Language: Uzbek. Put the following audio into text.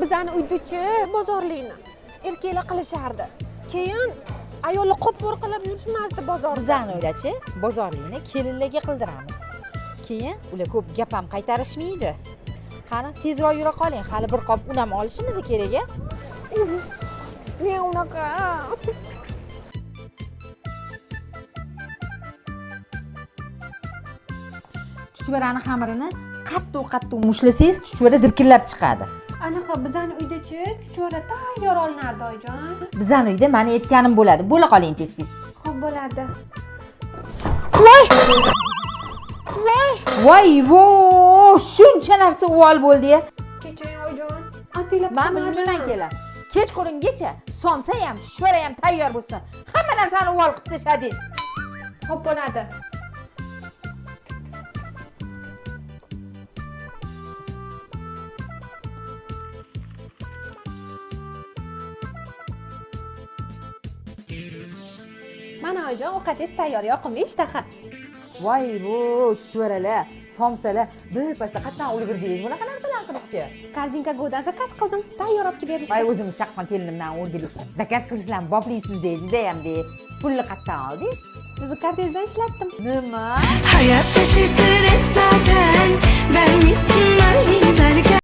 Bizani uydachi bozorlikni erkaklar qilishardi. Keyin ayollar qop qilib yurishmasdi bozorda. Bizani uydachi bozorlikni kelinlarga qildiramiz. Keyin ular ko'p gap ham qaytarishmaydi. Qani, tezroq yura qoling, hali bir qop un ham olishimiz kerak a. Men unaqa. Chuchvarani xamirini qattiq qattiq mushlasangiz, chuchvara dirkillab chiqadi. Anaqa bizani uydachi chuchvara tayyor olinardi, oyijon. Bizani uyda mani aytganim bo'ladi. Bo'la qoling tez-tez. Xo'p, bo'ladi. Voy! Voy! Voy, vo! Shuncha narsa uvol bo'ldi-ya. Kechiring, oyijon. Ataylab Men bilmayman kelin. Kechqurungacha somsa ham, chuchvara ham tayyor bo'lsin. Hamma narsani uvol qilib tashladingiz. Xo'p, bo'ladi. Mana oyijon, ovqatingiz tayyor, yoqimli ishtaha. Voy, bu chuchvaralar, somsalar birpasda qatdan ulgurdingiz bunaqa narsalarni qilishga? Korzinka Go'dan zakaz qildim, tayyor olib kelib berishdi. Voy, o'zim chaqqon kelinimdan o'rgilib zakaz qilishlar boplisiz de, judayam de. Pulni qatdan oldingiz? Sizni kartangizdan ishlatdim. Nima? Hayat şaşırtır hep zaten. Ben gittim ben giderken.